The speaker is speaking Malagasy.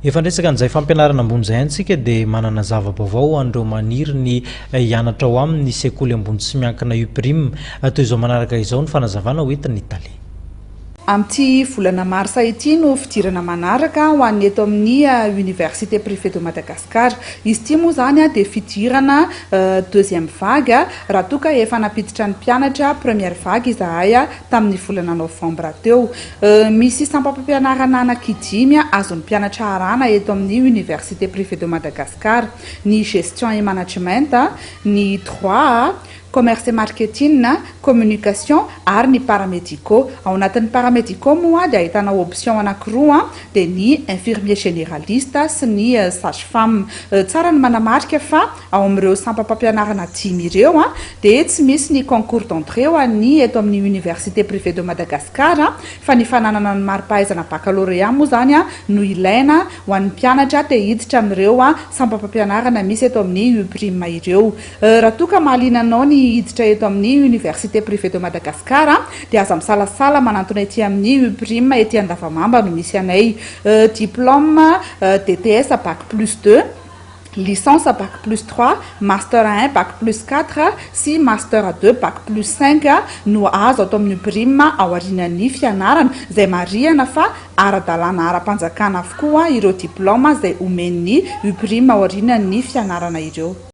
Efa niresaka an'izay fampianarana ambony izay ihany isika dia manana zava-baovao ho an'ireo maniry ny hianatra ao aminy ny sekoly ambony tsy miankina UPRIM. Toy izao manaraka izao ny fanazavana hoentin'ny tale. Amin'ity volana marsa ity no fidirana manaraka ho an'ny eto amin'ny Université Privée de Madagascar. Izy ity moa izany dia fidirana deuxième vague raha toa ka efa nampiditra ny mpianatra première vague izahay tamin'ny volana novambra teo. Misy sampam-pampianarana anankidimy azon'ny mpianatra arahana eto amin'ny Université Privée de Madagascar, ny Gestion et Management, ny Droit, Commerce et Marketing, Communication ary ny Paramédicaux. Ao anatin'ny Paramédicaux moa dia ahitana option anankiroa dia ny Infirmier généraliste sy ny Sage femme. Tsara ny manamarika fa Ao amin'ireo sampam-pampianarana dimy ireo dia tsy misy ny concours d'entrée ho an'ny eto amin'ny Université Privée de Madagascar fa ny fananana ny mari-pahaizana baccalauréat moa izany no ilaina ho an'ny mpianatra te hiditra amin'ireo sampam-pampianarana misy eto amin'ny UPRIM ireo. Raha toa ka mahaliana anao ny hiditra eto amin'ny Université Privée de Madagascar dia aza misalasala manantona ety amin'ny UPRIM ety Andavamamba no misy anay. Diplôme DTS Bac plus deux. Licence bac plus trois, master un bac plus quatre sy master deux bac plus cinq no azo ato amin'ny UPRIM aorianan'ny fianarana, izay marihana fa ara-dalàna ara-panjakana avokoa ireo diplaoma izay omen'ny UPRIM aorianan'ny fianarana ireo.